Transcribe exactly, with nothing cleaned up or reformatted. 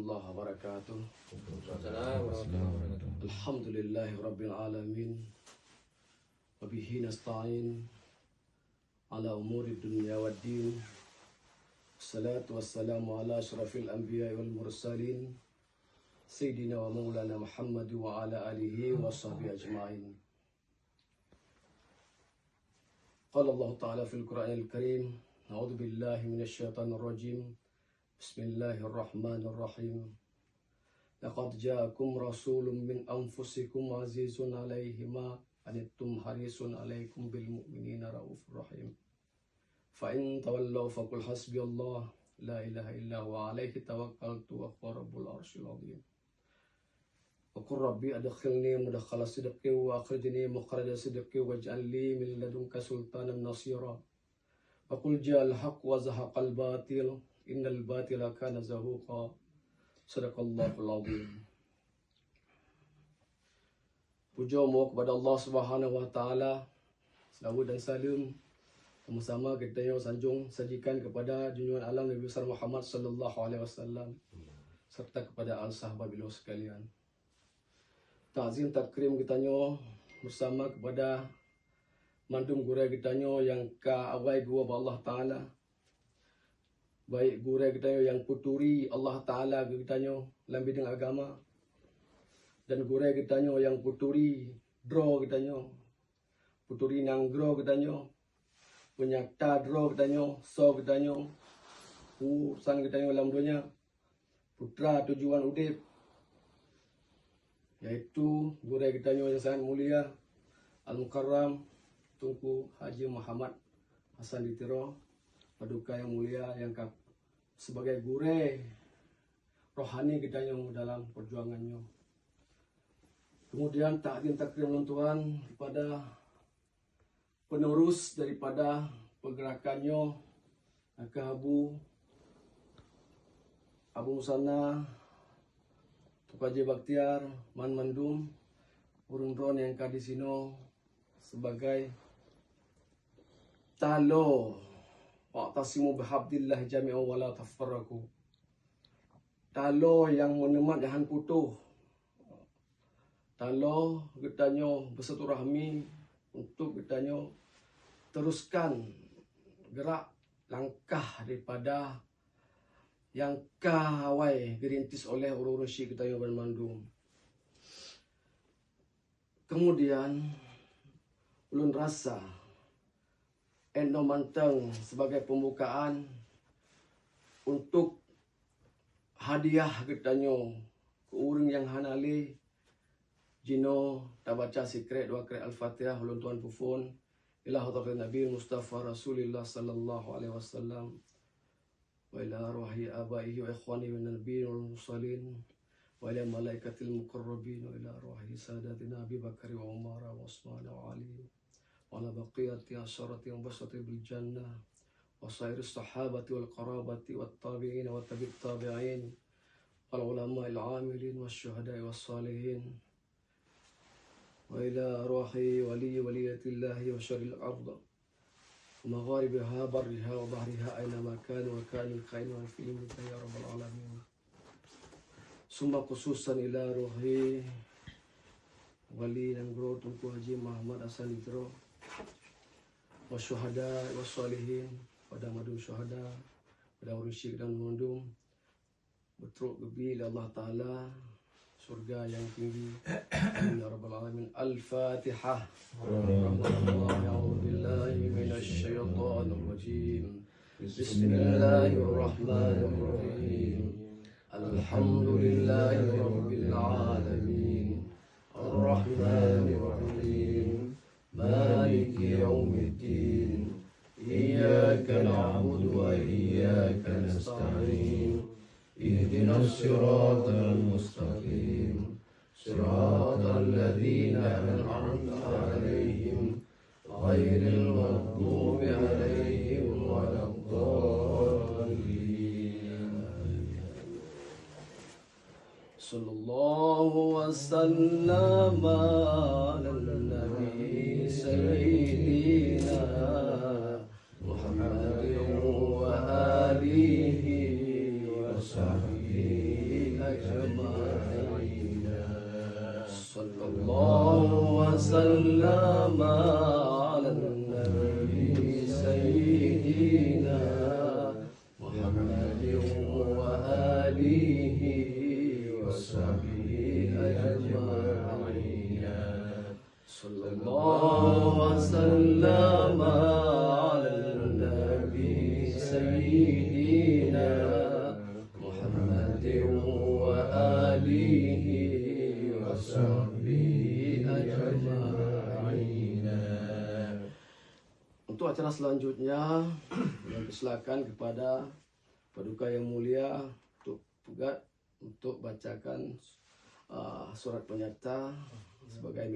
الله وبركاته. السلام ورحمة الله وبركاته. الحمد لله رب العالمين. وبه نستعين على أمور الدنيا والدين. الصلاة والسلام على أشرف الأنبياء والمرسلين، سيدنا ومولانا محمد وعلى آله وصحبه أجمعين. قال الله تعالى في القرآن الكريم: أعوذ بالله من الشيطان الرجيم. بسم الله الرحمن الرحيم. لقد جاءكم رسول من أنفسكم عزيز عليه ما عنتم حريص عليكم بالمؤمنين رءوف رحيم. فإن تولوا فقل حسبي الله لا إله إلا هو عليه توكلت وهو رب العرش العظيم. وقل رب أدخلني مدخل صدق وأخرجني مخرج صدق واجعل لي من لدنك سلطانا نصيرا. وقل جاء الحق وزهق الباطل إن الباطل كان زهوقا. صدق الله العظيم. Pujoe meuwah kepada Allah Subhanahu wa Taala. Seulaweuet dan saleuem sama-sama geutanyoe sanjong sajikan kepada junjungan alam Nabi besar Muhammad sallallahu alaihi wasallam, serta kepada al sahabat beliau sekalian. Takzim takrim geutanyoe bersama kepada mandum gurée geutanyoe nyang ka awai geuwoe bak Allah Taala, baik gurée geutanyoe nyang peuturi Allah Taala keu geutanyoe lam bidang agama, dan gurée geutanyoe nyang peuturi droe geutanyoe, peuturi nanggroe geutanyoe, peunyata droe geutanyoe, soe geutanyoe, urosan geutanyoe lam donya, putra tujuan udeb, yaitu gurée geutanyoe nyang sangat mulia, Al-Mukarram Teungku Haji Muhammad Hasan di Tiro, paduka nyang mulia nyang ka sebagai gurée rohani geutanyoe dalam perjuangan nyoe. Kemudian takzim takrim lôn tuan kepada penerus daripada pergerakan nyoe, nyang ka Abu, Abu Musanna, Teungku Haji Bakhtiar, man mandum ureuëng droe nyang ka disinoe sebagai talo, "Wa'tasimu bihablillahi jami'an wa la tafarraqu." Talo nyang meuneumat nyang han putôh. Talo geutanyoe beusatu rahmi untuk geutanyoe teruskan gerak langkah daripada nyang ka awai geurintis oleh ureuëng-ureuëng syik geutanyoe banmandum. Kemudian, ulôn rasa, 'et noe mantong sebagai pembukaan untuk hadiah geutanyoe keu ureuëng nyang hana lé, jinoe tabaca sikrek dua krek Al-Fatihah ulôn tuan peuphon ila hadratin Nabi Mustafa Rasulillah sallallahu alaihi wasallam. وإلى أرواح آبائه وإخوانه من النبيين والمرسلين، وإلى الملائكة المقربين، وإلى أرواح ساداتنا أبي بكر وعمر وعثمان وعلي، وعلى بقية عشرة المبشرين بالجنة، وسائر الصحابة والقرابة والتابعين وتبع التابعين، والعلماء العاملين والشهداء والصالحين، وإلى أرواح ولي ولية الله وشر الأرض ومغاربها برها وبحرها أينما كانوا وكانوا كائنا في علمك يا رب العالمين. ثم خصوصا إلى روح ولي Nanggroe Teungku Haji Muhammad Hasan di Tiro, والشهداء والصالحين, pada mandum syuhada, pada ureuëng syik dan mandum, beutreuk geubri lé Allah Taala syurga nyang tinggi. Amin ya rabbal alamin. Al-Fatihah. Bismillah. A'udzu billahi minasy syaithanir rajim. Bismillahirrahmanirrahim. Alhamdulillahi rabbil alamin. Arrahmanirrahim. مالك يوم الدين. إياك نعبد وإياك نستعين. اهدنا الصراط المستقيم. صراط الذين أنعمت عليهم. غير المغضوب عليهم ولا الضالين. صلى الله وسلم على النبي سيدنا محمد وآله وصحبه الله وسلم على النبي سيدنا محمد وآله وصحبه أجمعين. صلى الله وسلم على النبي سيدنا محمد وآله وصحبه أجمعين. Untuk acara selanjutnya, kami persilakan kepada Paduka Yang Mulia Tok Peugah untuk bacakan, ah, surat pernyataan sebagai